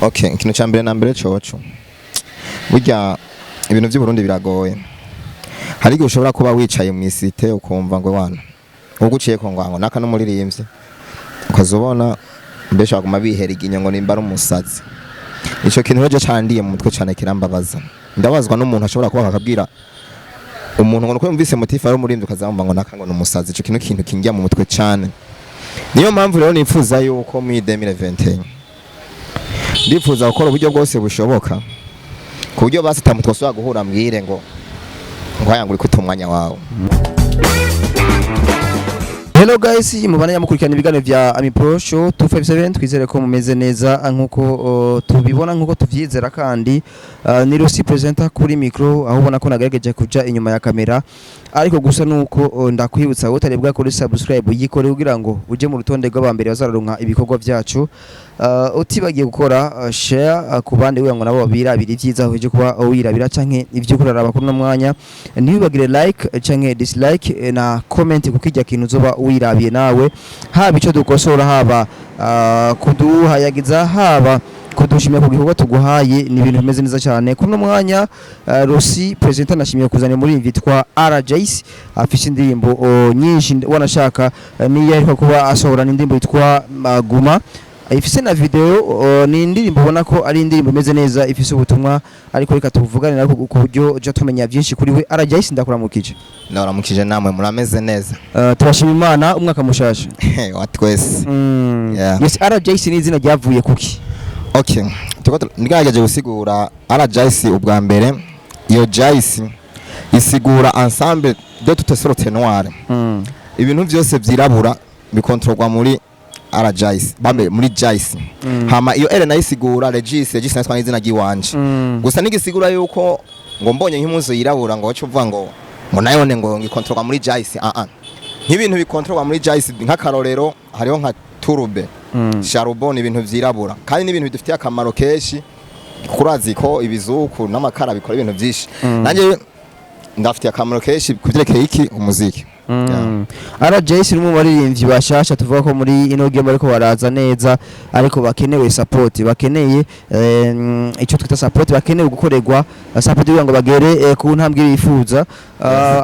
Okay, ikintu cya mbere na mbere coco, burya ibintu by'u Burundi biragoye. Hari igihe ushobora kuba wicaye mu isite ukumva ngo wana uguciye ko ngo naka n'umuririmbyi, ukaza ubona mbese baguma bihera iginyo ngo nimba ari umusazi. Ico kintu rero candiye mu mutwe cyane, kirambabaza. Ndabazwa n'umuntu ashobora kuba akabwira umuntu ngo nuko yumvise Motif ari umuririmbyi, ukazamva ngo naka ngo ni umusazi. Ico kintu kinjya mu mutwe cyane. Niyo mpamvu rero nifuza yuko muri 2021 ndifuza gukora uburyo bwose bushoboka ku buryo basi tamu twosubira guhura mbwire ngo aya ngo uri kwita umwanya wawe. Hello guys, mubana mukurikirana ibiganiro vya Ami Pro Show 257. Twizere ko mumeze neza nkuko tubibona, nkuko tuvyizera. Kandi ni Lucy presenter kuri micro, aho ubona ko nagerageje kuja inyuma ya kamera, ariko gusa nuko ndakwibutsa wowe utari bwa kuri subscribe, yikore kugira ngo uje mu rutonde rw'abambere bazararonka ibikorwa vyacu, utibagiye gukora share ku bandi kugira ngo nabo babirabira ivyiza uje kuba wirabira canke ivyo kuraraba kuri uno mwanya. Ntibibagire like canke dislike na comment kuko irya kintu uzoba wirabiye nawe, haba ico dukosora, haba kuduhayagiza, haba kudushimira ku gikorwa tuguhaye, ni ibintu bimeze neza cyane. Kuri uno mwanya Rosi presenter nashimiye kuzana muri witwa RJs, afise indirimbo nyinshi, wanashaka niyo ariko kuba asohora n'indirimbo yitwa Guma, ifise na video. Ni indirimbo ubona ko ari indirimbo imeze neza, ifise ubutumwa, ariko reka tuvugane nako ku buryo ja tumenya byinshi kuri we. RJs, ndakuramukije. Ndabaramukije namwe, murameze neza? Turashima Imana, umwaka mushasha. Wa twese. Yeah. Yes, RJs ni izina ryavuye kuki? Okay, tuko ndigerageje gusigura RJC. Ubwa mbere iyo JIC isigura ensemble de toutes sortes noires. Ibintu byose vyirabura bikontrolwa muri RJC, bambe muri JIC. Hama iyo R nayo isigura Regis. Regis nayo n'izina ry'iwanje. Gusa nigisigura yuko ngo mbonye nk'impuzu yirabura ngo wacu uvuga ngo nayone ngo ngikontrolwa muri JIC. Ah ah, nk'ibintu bikontrolwa muri JIC, nk'akarorero hariho nka tourbe, charbon, ibintu vyirabura kandi n'ibintu bidufitiye akamaro kenshi, kuko urazi ko ibizuku n'amakara bikora ibintu vyinshi. Nanjye ndafitiye akamaro kenshi kuvyerekeye iki umuziki. Yeah. RJS ni umwe mu baririmbyi bashasha tuvuga ko muri ino game ariko baraza neza, ariko bakenewe support, bakeneye icyo twita support, bakenewe gukorerwa support kugira ngo bagere ku ntambwe bifuza.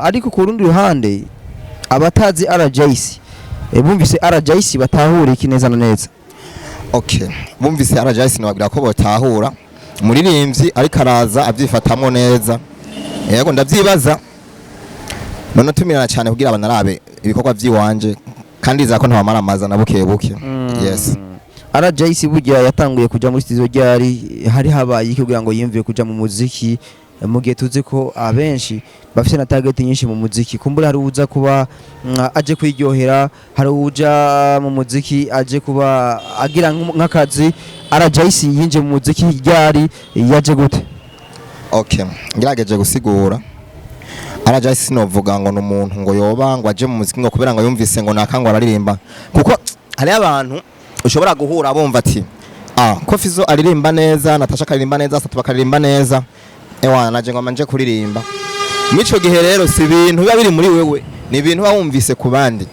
Ariko ku rundi ruhande, abatazi RJS, bumvise RJS batahura iki neza na neza? Okay, bumvise RJS nababwira ko botahura umuririmbyi ariko araza avyifatamwo neza. Yego, ndavyibaza none tumirana cyane kugira banarabe ibikorwa vy'iwanje, kandi izako ko ntabamaramaza na buke buke. Yes. RJS burya yatanguye kuja muri studio ryari? Hari habaye iki kugira ngo yiyumvire kuja mu muziki, mu gihe tuzi ko abenshi bafite na target nyinshi mu muziki? Kumbura hari uza kuba aje kwiryohera, hari uja mu muziki aje kuba agira nk'akazi. RJS yinjiye mu muziki ryari? Yaje gute? Okay, ngerageje gusigura RJS, sinovuga ngo ni umuntu ngo yoba ngo aje mu muziki ngo kubera ngo yumvise ngo naka ngo araririmba, kuko hariho abantu ushobora guhura bumva ati: "Ah, ko Fizo aririmba neza, Natasha akaririmba neza, Satu bakaririmba neza, ewa naje ngo manje kuririmba." Mw'ico gihe rero si ibintu biba biri muri wewe, ni ibintu uba wumvise ku bandi.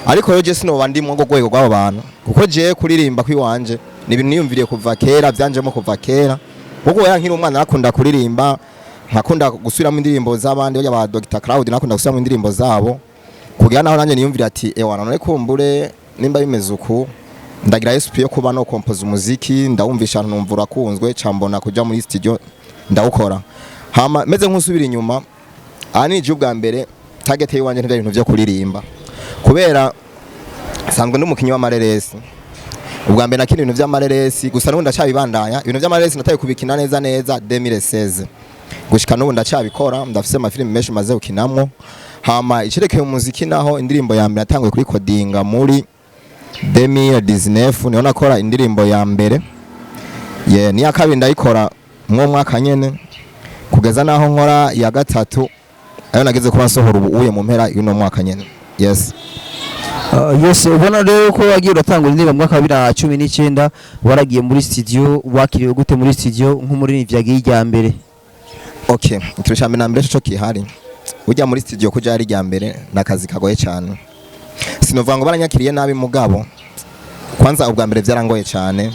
Ariko rero je sinoba ndi mu rwego rw'abo bantu, kuko jewe kuririmba kwiwanje ni ibintu niyumviriye kuva kera, vyanjemo kuva kera, kuko wera nkiri umwana nakunda kuririmba, nkakunda gusubiramo indirimbo z'abandi bajya ba Dr Cloud, nakunda gusubiramo indirimbo zabo, kugira naho nanjye niyumvira ati: "Ewa, none kumbure nimba bimeze uku, ndagira esprit yo kuba no compose umuziki." Ndawumvisha, numva urakunzwe, cambona kuja muri studio ndawukora. Hama meze nk'usubira inyuma, aha ni ubwa mbere target yiwanje ntivyo ibintu vyo kuririmba, kubera sanzwe n'umukinyi w'amareresi. Ubwa mbere nakina ibintu vy'amareresi gusa, n'ubu ndacyabibandanya. Ibintu vy'amareresi nataye kubikina neza neza 2016, gushika n'ubu ndacyabikora, ndafise amafilimi menshi maze gukinamwo. Hama icerekeye umuziki naho, indirimbo ya mbere natanguye kurikodinga muri 2019, niho nakora indirimbo ya mbere ye, niya kabiri ndayikora mwo mwaka nyene, kugeza naho nkora iya gatatu, ayo nageze kuba nsohora ubu uye mu mpera y'uno mwaka nyene. Yes. Yes, ubona rero ko wagiye uratangura indirimbo mu mwaka wa 2019. Waragiye muri studio, wakiriwe gute muri studio nk'umuririmbyi yagiye irya mbere? Okay, ikintu cya mbere na mbere cyo kihari, ujya muri studio kuja ari irya mbere nakazi kagoye cyane. Sinovuga ngo baranyakiriye nabi, mugabo kwanza ubwa mbere byarangoye cyane.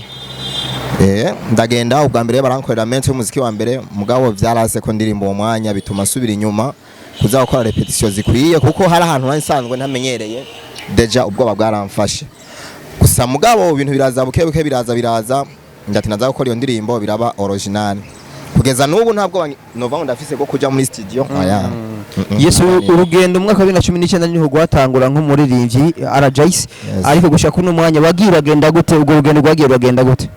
Ndagenda ubwa mbere barankorera menshi y'umuziki wa mbere, mugabo vyarase ko ndirimbo uwo mwanya, bituma nsubira inyuma kuza gukora répétition zikwiye, kuko hari ahantu nari nsanzwe ntamenyereye, déjà ubwoba bwaramfashe gusa. Mugabo ibintu biraza buke buke, biraza biraza, ndati naza gukora iyo ndirimbo, biraba original. Kugeza n'ubu ntabwo nova ngo ndafise bwo kuja muri studio aya. Yes, urugendo mu mwaka wa 2019 niho rwatangura nk'umuririmbyi Arajais. Yes. Ariko gushika kuno mwanya wagiye uragenda gute? Urwo rugendo rwagiye ruragenda gute?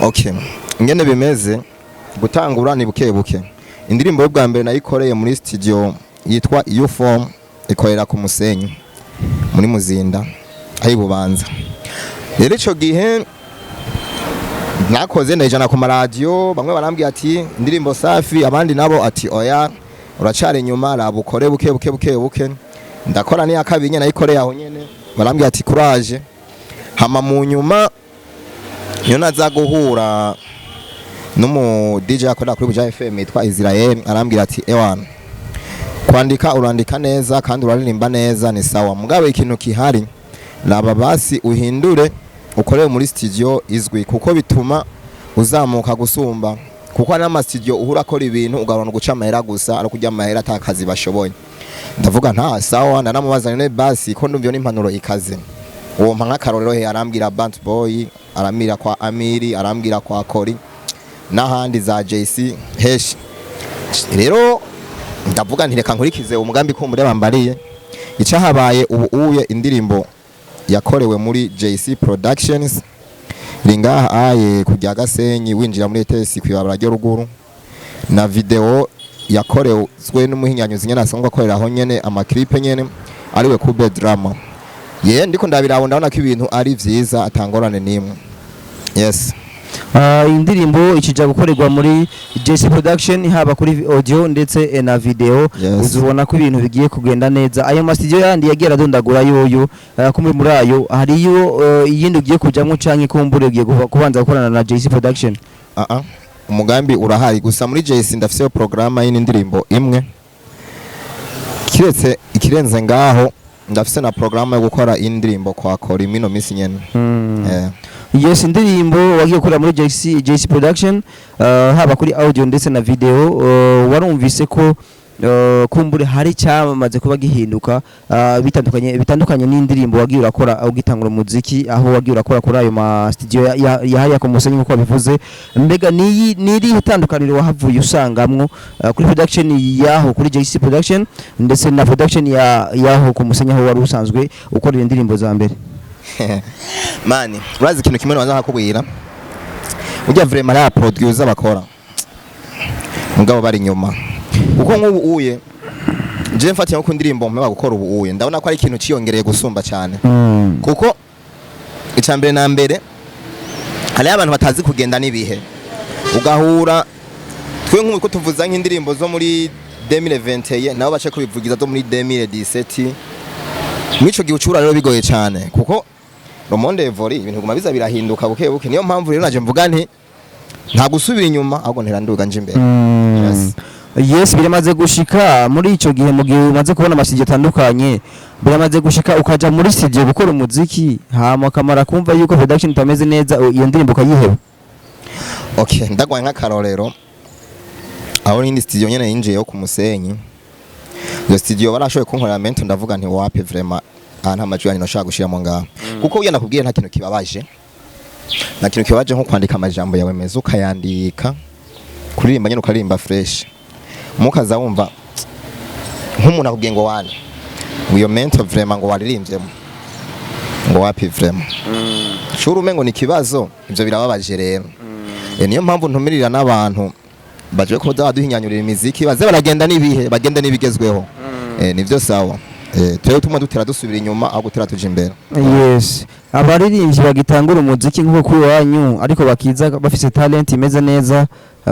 Okay, ingene bimeze, gutangura ni buke buke. Indirimbo y'ubwa mbere nayikoreye muri studio yitwa Uform, ikorera ku Musenyi muri Muzinda aho ibubanza. Rero ico gihe nakoze ndayijana ku maradiyo, bamwe barambwira ati indirimbo safi, abandi nabo ati oya, uracari inyuma, raba ukore buke buke buke buke. Ndakora n'iya kabiri nyene, nayikoreye aho nyene, barambwira ati courage. Hama mu nyuma niyo naza guhura n'umu DJ akorera kuri Buja FM yitwa Israel, arambwira ati ewana, kwandika urandika neza kandi uraririmba neza, ni sawa, mugabo ikintu kihari, raba basi uhindure ukorere muri studio izwi, kuko bituma uzamuka gusumba, kuko hari n'ama studio uhura akora ibintu ugabona guca amahera gusa, ari kurya amahera ata kazi bashoboye. Ndavuga nta sawa, ndanamubaza none basi ko ndumva iyo n'impanuro ikaze, uwo mpa nk'akarorero he? Arambwira Bant Boy, arambwira kwa Amiri, arambwira kwa Kori n'ahandi za JC heshi. Rero ndavuga nti reka nkurikize umugambi kumbure bambariye. Icahabaye ubu uye indirimbo yakorewe muri JC Productions, iri ngaha aye kujya Gasenyi winjira muri ETS kwibabara ryo ruguru, na video yakorewwe n'umuhinyanyuzi nyene asanzwe akoreraho nyene ama clip nyene, ariwe Kube Drama. Ye ndiko ndabirabo, ndabona ko ibintu ari vyiza, atangorane nimwe. Yes. Indirimbo ikija gukorerwa muri JC Production, haba kuri audio ndetse na video. Yes. Uzubona ko ibintu bigiye kugenda neza. Ayo ma studio yandi yagiye aradondagura yoyo, kumwe muri ayo hariyo iyindi ugiye kujamwo, canke kumbure ugiye kubanza gukorana na JC Production? Ah ah, umugambi urahari, gusa muri JC ndafiseyo programme y'indirimbo imwe. Kiretse ikirenze ngaho, ndafise na programme yo gukora indirimbo kwa Kori mino misi nyene. Yes, indirimbo wagiye gukorera muri JC Production, haba kuri audio ndetse na video, warumvise ko kumbure hari cyamaze kuba gihinduka, bitandukanye n'indirimbo wagiye urakora ugitangura umuziki, aho wagiye urakora kuri ayo ma studio ya hariya ku Musenyi nkuko wabivuze. Mbega niyi niri itandukaniro wahavuye usangamwo kuri production yaho kuri JC Production ndetse na production ya yaho ku Musenyi, aho wari usanzwe ukorera indirimbo za mbere? Mani, urazi ikintu kimwe nabanza nkakubwira, burya vraiment ya producer bakora mugabo bari inyuma, kuko nk'ubu uye je mfatiye nko ku ndirimbo mpeba gukora ubu uye, ndabona ko ari ikintu ciyongereye gusumba cyane, kuko icya mbere na mbere hariho abantu batazi kugenda n'ibihe. Ugahura twe nk'ubu ko tuvuza nk'indirimbo zo muri 2021, nabo bace kubivugiza zo muri 2017. Mw'ico gihe ucura rero bigoye cyane, kuko le monde évolue, ibintu biguma biza birahinduka buke buke. Niyo mpamvu rero naje mvuga nti nta gusubira inyuma, ahubwo ntera nduga nje imbere. Yes. Yes, biramaze gushika muri ico gihe, mu gihe umaze kubona ama studio atandukanye, biramaze gushika ukaja muri studio gukora umuziki, hama ukamara kumva yuko production itameze neza, iyo ndirimbo ukayiheba? Okay, ndagwaye nk'akarorero aho n'indi studio nyene yinjiyeyo ku Musenyi. Iyo studio barashoboye kunkorera mento, ndavuga nti wapi, vraiment aha nta majwi yanyu nashaka gushiramo ngaho, kuko uya nakubwiye nta kintu kibabaje, nta kintu kibabaje nko kwandika amajambo yawe meza, ukayandika, kuririmba nyene ukaririmba fresh, mukaza wumva nk'umuntu akubwiye ngo wane ngo iyo mento vraiment ngo waririmvyemo ngo wapi, vraiment shuri umengo ni ikibazo. Ivyo birababaje rero. Niyo mpamvu ntumirira n'abantu baje ko baduhinyanyurira imiziki, baze baragenda n'ibihe, bagende n'ibigezweho. Nivyo sawa. Twebwe tumwe dutera dusubira inyuma aho gutera tuja imbere. Yes, abaririmbyi bagitangura umuziki nk'uko kuri wanyu, ariko bakiza bafise talent imeze neza,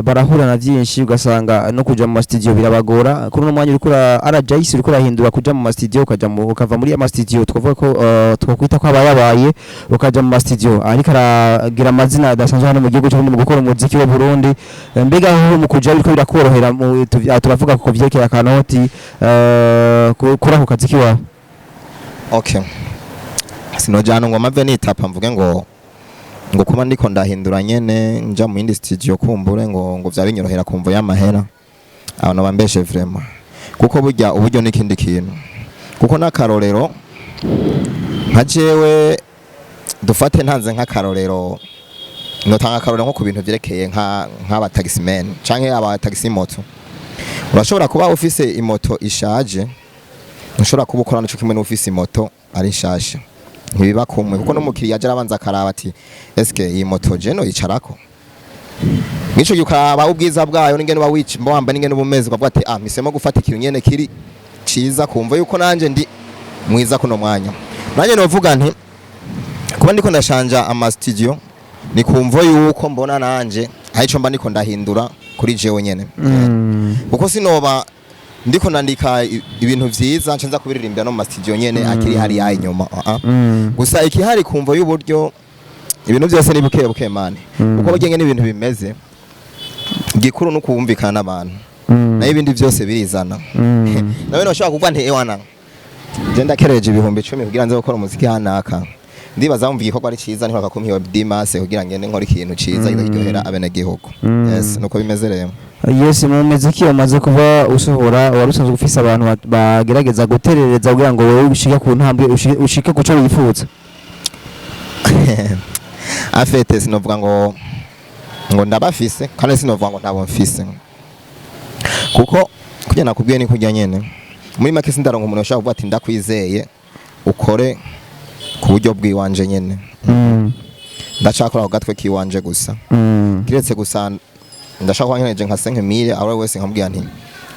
barahura na byinshi, ugasanga no kuja mu ma studio birabagora. Kuri uno mwanya uriko RJS uriko urahindura kuja mu ma studio, ukaja mu ukava muri ama studio twavuga ko twakwita ko abayabaye, ukaja mu ma studio ariko aragira amazina adasanzwe hano mu gihugu cyo mu gukora umuziki wa Burundi. Mbega aho mu kuja biriko birakorohera turavuga ku vyerekeye akanoti kuri ako kazi kiwawe? Okay, sinojana ngo mave nitapa mvuge ngo Ngo kuba ndiko ndahindura nyene nja mu yindi studio, kumbure ngo vyaba binyorohera kumvo y'amahera, abantu bambeshe vraiment, kuko burya uburyo n'ikindi kintu. Kuko n'akarorero nka jewe, dufate ntanze nk'akarorero, notanga akarorero nko ku bintu vyerekeye nk'aba taximen canke aba taxi moto. Urashobora kuba ufise imoto ishaje, ntushobora kuba ukora nico kimwe n'ufise imoto ari nshasha, ntibiba kumwe, kuko n'umukiriya aje arabanza akaraba ati: "Eske iyi moto je no yicarako?" Mwico gihe ukaraba ubwiza bwayo n'ingene uba wambaye n'ingene uba umeze, ukavuga ati: "Ah, mpisemo gufata ikintu nyene kiri ciza, kumva yuko nanje ndi mwiza kuno mwanya." Nanje novuga nti kuba ndiko ndashanja ama studio ni kumva yuko mbona nanje hari ico mba ndiko ndahindura kuri jewe nyene, kuko sinoba ndiko nandika ibintu vyiza nca nza kubiririmbira no mu ma studio nyene akiri hariya inyuma. Ah, ah. Gusa ikihari, kumva y'uburyo, ibintu byose ni buke buke, man, uko bagenge n'ibintu bimeze. Gikuru no kumvikana n'abantu, nayo ibindi byose birizana. Nawe nashobora kuvuga nti: "Ewana, je ndakereje 10,000 kugira nze gukora umuziki hanaka." Ndibaza wumva igikorwa ari ciza, ntiwaka kumpa dimase kugira ngende nkora ikintu ciza kiryohera abenegihugu. Yes, nuko bimeze rero. Yes, mu muziki umaze kuba usohora, wari usanzwe ufise abantu bagerageza guterereza kugira ngo wowe ushike ku ntambwe, ushike ku co wifuza? En fait, sinovuga ngo ndabafise, kandi sinovuga ngo ntabo mfise, kuko kugira nakubwiye ni kurya nyene. Muri make, sindaronka umuntu ushobora kuvuga ati: "Ndakwizeye, ukore ku buryo bw'iwanje nyene." Ndacakora ku gatwe k'iwanje gusa, kiretse gusa ndashaka kuba nkeneje nka 5000, aho wese nkamubwira nti: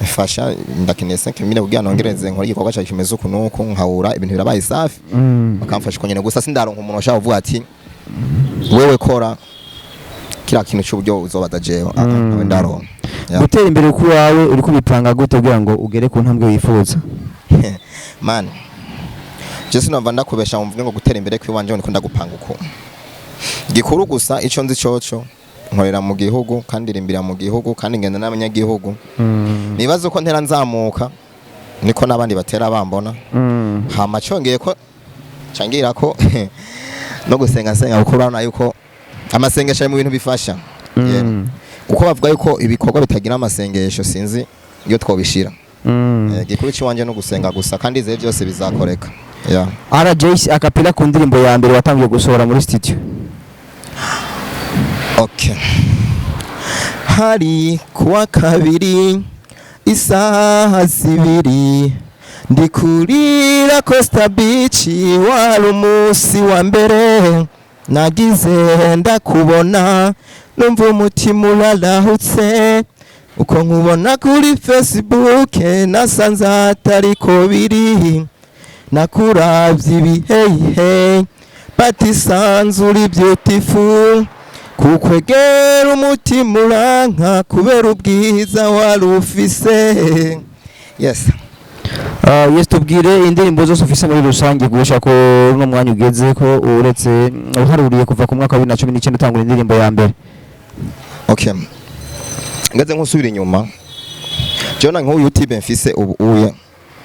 "Fasha, ndakeneye 5000 kugira nongereze nkore igikorwa cyawe kimeze uku nuku," nkawura ibintu birabaye safi, bakamfasha uko nyene. Gusa sindaronka umuntu ushaka kuvuga ati: "Wewe kora kiriya kintu cy'uburyo uzobaza jewe." Ah, ah, nawe ndaronka. Yeah. Gutera imbere k'uwawe uri kubipanga gute kugira ngo ugere ku ntambwe wifuza? Man, je sinumva ndakubesha mvuge ngo gutera imbere kwiwanje ngo niko ndagupanga uko. Gikuru gusa ico nzi coco, nkorera mu gihugu kandi rimbira mu gihugu kandi ngenda n'abanyagihugu. Nibaza uko ntera nzamuka niko n'abandi batera bambona. Hama congeye ko cangira ko no gusenga nsenga, kuko urabona yuko amasengesho ari mu bintu bifasha. Yeah. Kuko bavuga yuko ibikorwa bitagira amasengesho sinzi iyo twobishira. Gikuru ciwanje no gusenga gusa, kandi izeye byose bizakoreka. Yeah. RJC acapella ku ndirimbo ya mbere watangiye gusohora muri studio. Okay. Hari kuwa kabiri, isaha 2, ndi kurira Costa Beach. Wari umunsi wa mbere nagize ndakubona, numva umutima urarahutse. Uko nkubona kuri Facebook nasanze atariko biri. Nakuravye ibihehe batisanzwe uri beautiful, kukwegera umutima uranka kubera ubwiza wari ufise. Yes. Yes, tubwire indirimbo zose ufise muri rusange gushika ko uno mwanya ugeze ko, uretse uharuriye kuva ku mwaka wa 2019 utangura indirimbo ya mbere. Okay, ngaze nkusubira inyuma, jona nk'ubu YouTube mfise ubu uye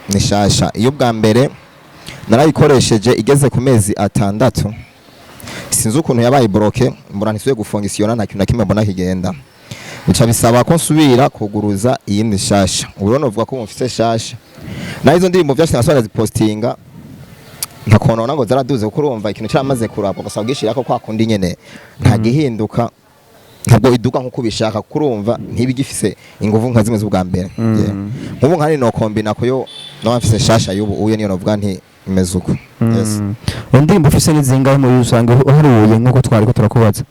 ni shasha. Iyo bwa mbere narayikoresheje igeze ku mezi 6, sinzi ukuntu yabaye bloqué, mbona ntisubiye gufonctionna, nta kintu na kimwe mbona kigenda, bica bisaba ko nsubira kuguruza iyindi shasha. Ubu rero novuga ko mfise shasha, naho izo ndirimbo vyose nasubira zipostinga nkakonona ngo zaraduze, kuko urumva ikintu cyaramaze kuraba, ugasaba ugishirako kwa kundi nyene nta gihinduka, ntabwo iduka nkuko ubishaka, kuko urumva ntibigifise inguvu nka zimwe z'ubwa mbere. Yeah. Nk'ubu nka no kombina ko no mfise shasha y'ubu uye niyo novuga nti imeze uko. Yes. Indirimbo ufise ni zingahe muri rusange uharuye nkuko twari ko turakubaza?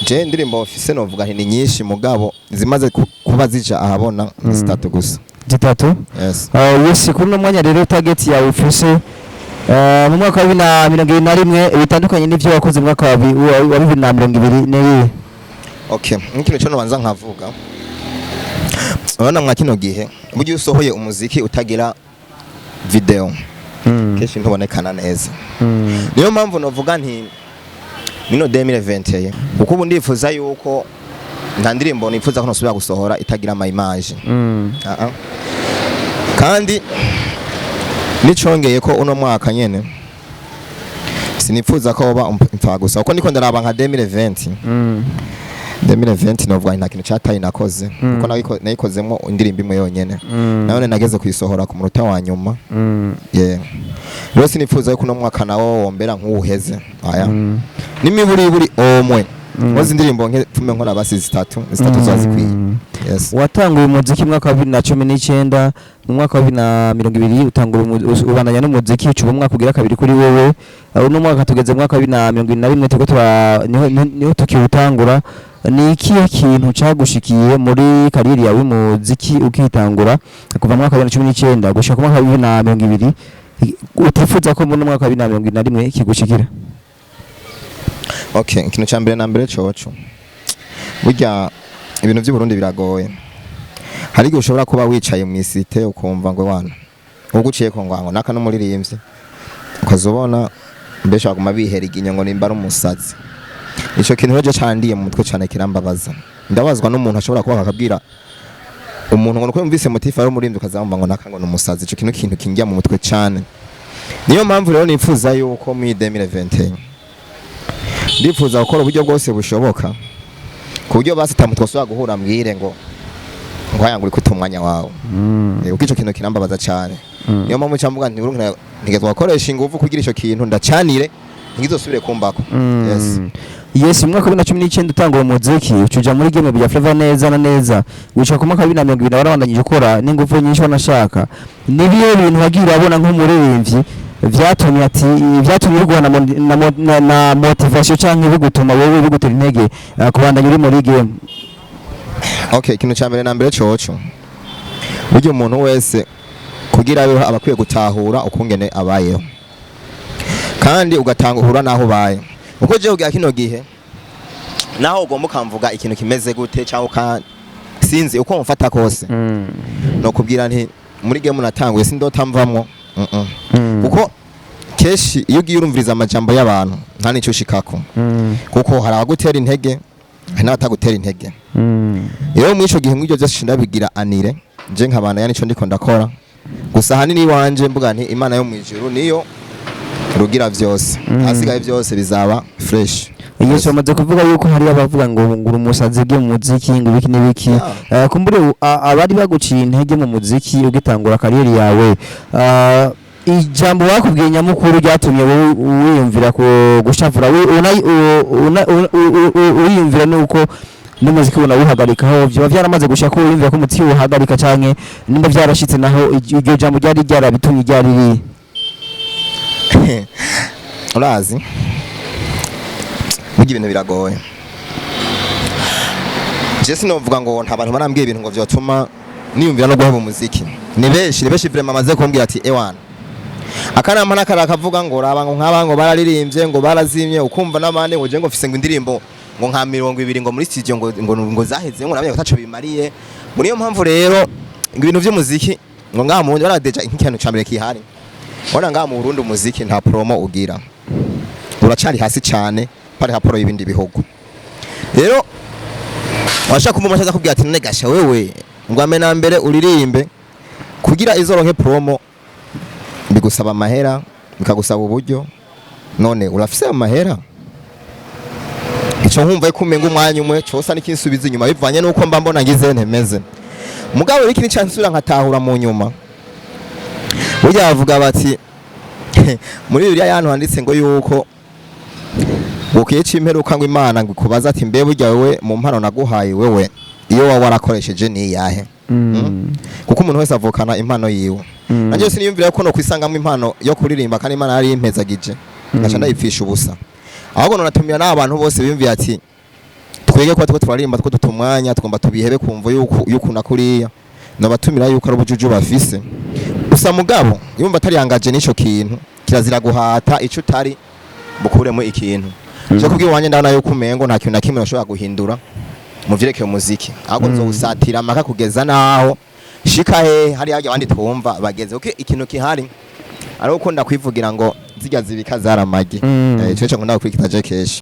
Je indirimbo mfise novuga nti ni nyinshi, mugabo zimaze kuba zija ahabona ni zitatu gusa. Zitatu? Yes. Yes, kuri uno mwanya rero target yawe ufise mu mwaka wa 2021 bitandukanye n'ivyo wakoze mu mwaka wa 2020 ni? Okay, nk'ikintu cyo nobanza nkavuga, urabona mwa kino gihe burya usohoye umuziki utagira video kenshi ntubonekana neza. Niyo mpamvu novuga nti nino 2021, kuko ubu ndifuza yuko nta ndirimbo nifuza ko nosubira gusohora itagira ama image. Ah, ah. Kandi nicongeye ko uno mwaka nyene Sinifuza ko woba impfa gusa, kuko niko ndaraba nka 2020. 2020 novuga nta kintu cataye nakoze, kuko nayikozemo indirimbo imwe yonyene, nayone nageze kuyisohora ku munota wa nyuma. Yeah. Rero sinifuza yuko uno mwaka nawo wombera nk'uwuheze aya, n'imiburiburi omwe nkoze indirimbo nke, pfume nkora basi zitatu zitatu, ziba zikwiye. Yes. Watanguye umuziki mu mwaka wa 2019, mu mwaka wa 2020 utangura ubandanya n'umuziki, ucuba umwaka ugira kabiri kuri wewe. Uno mwaka tugeze mu mwaka wa 2021, turiko niho tukiwutangura. Ni ikihe kintu cagushikiye muri carrière yawe y'umuziki ukitangura kuva mu mwaka wa 2019 gushika ku mwaka wa 2020 utifuza ko muri uno mwaka wa 2021 kigushikira? Okay, ikintu ca mbere na mbere coco, burya ibintu by'u Burundi biragoye. Hari igihe ushobora kuba wicaye mu isite ukumva ngo wana uguciye ko ngo naka n'umuririmbyi, ukazubona mbese baguma bihera iginyo ngo nimba ari umusazi. Ico kintu rero candiye mu mutwe cane, kirambabaza. Ndabazwa n'umuntu ashobora kuba akabwira umuntu ngo nuko yumvise motif ari umuririmbyi, ukazamva ngo naka ngo ni umusazi. Ico kintu kinjya mu mutwe cane. Niyo mpamvu rero nifuza yuko muri 2021 ndifuza gukora uburyo bwose bushoboka ku buryo basi tamu twosubira guhura mbwire ngo aya ngo uri kwita umwanya wawe. Kuko ico kintu kirambabaza cane. Niyo mpamvu cyamvuga nti urumva ntigezwa gukoresha ingufu kugira ico kintu ndacanire ntigizosubire kumbako. Yes. Yes, mu mwaka wa 2019 utangura umuziki, ucuja muri game bya Flavor neza na neza gushika ku mwaka wa 2020, warabandanyije ukora n'ingufu nyinshi wanashaka. Nibihe bintu wagiye urabona nk'umuririmbyi vyatumye ati vyatumye urwana na motivation canke bigutuma wewe bigutera intege kubandanya uri muri game? Okay, ikintu cya mbere na mbere coco, burya umuntu wese kugira abeho aba akwiye gutahura ukungene abayeho, kandi ugatahura n'aho ubaye. Uko jewe kugira kino gihe, naho ugomba ukamvuga ikintu kimeze gute cyangwa uka sinzi uko mfata kose, no kubwira nti muri game natanguye sindota mvamwo. Kuko kenshi iyo ugiye urumviriza amajambo y'abantu nta n'icyo ushikako, kuko hari abagutera intege, hari n'abatagutera intege. Rero muri ico gihe, muri ibyo byose ndabigira anire je nkabana ya nico ndiko ndakora gusa. Ahanini iwanje mvuga nti Imana yo mu ijuru niyo rugira vyose, hasigaye byose bizaba fresh. Yesu, bamaze kuvuga yuko hari abavuga ngo uri umusazi ugiye mu muziki, ngo ibiki n'ibiki. Kumbure abari baguciye intege mu muziki ugitangura carrière yawe, ijambo bakubwiye nyamukuru ryatumye wowe wiyumvira ko gushavura wiyumvira nuko n'umuziki unawuhagarikaho, vyoba vyaramaze gushika ko wiyumvira ko umuziki uwuhagarika, canke nimba vyarashitse naho iryo jambo ryari ryarabitumye ryari riri? Urazi burya ibintu biragoye. Je sinovuga ngo nta bantu barambwiye ibintu ngo vyotuma niyumvira no guheba umuziki. Ni benshi, ni benshi vraiment bamaze kumbwira ati ewana akanama n'akara akavuga ngo raba ngo nk'aba ngo bararirimbye ngo barazimye, ukumva n'abandi ngo je ngo mfise ngo indirimbo ngo nka 20 ngo muri studio ngo zaheze, ngo namenye ko taco bimariye. Muri iyo mpamvu rero ngo ibintu vy'umuziki ngo ngaha mu Burundi baradeja nk'ikintu ca mbere kihari. Ubona ngaha mu Burundi umuziki nta promo ugira, uracari hasi cane pari raporo y'ibindi bihugu. Rero washaka kumva aza kubwira ati none gasha wewe ngo ame na mbere uririmbe kugira izoronke promo, bigusaba amahera, bikagusaba uburyo. None urafise amahera? Ico nkumva yuko umenga umwanya umwe cosa n'ikinsubiza inyuma bivanye nuko mba mbona ngize ntemeze. Mugabo rero ikindi cansubira nkatahura mu nyuma, burya bavuga bati muri Bibiliya yantu handitse ngo yuko bukiye c'imperuka ngo Imana ngo ikubaza ati mbe burya wewe mu mpano naguhaye wewe iyo waba warakoresheje ni iyahe? Kuko umuntu wese avukana impano yiwe. Nanjye siniyumvira ko no kwisangamo impano yo kuririmba kandi Imana yari impezagije ngaca ndayipfisha ubusa. Ahubwo nonatumira n'abantu bose biyumviye ati twege kuba two turaririmba two duta umwanya, tugomba tubihebe kumva yuko na kuriya, nobatumira yuko ari ubujuju bafise gusa. Mugabo yumva atari yangaje n'ico kintu, kirazira guhata ico utari bukuremo ikintu cyo kubwira. Iwanje ndabona yuko umengo nta kintu na kimwe nashobora guhindura mu vyerekeye umuziki, ahubwo nzowusatira amaka kugeza naho shika he hari harya abandi twumva bageze, kuko ikintu kihari ari uko ndakwivugira ngo zirya zibika zaramagi. Ico cyo nkunda gukurikiza je kenshi.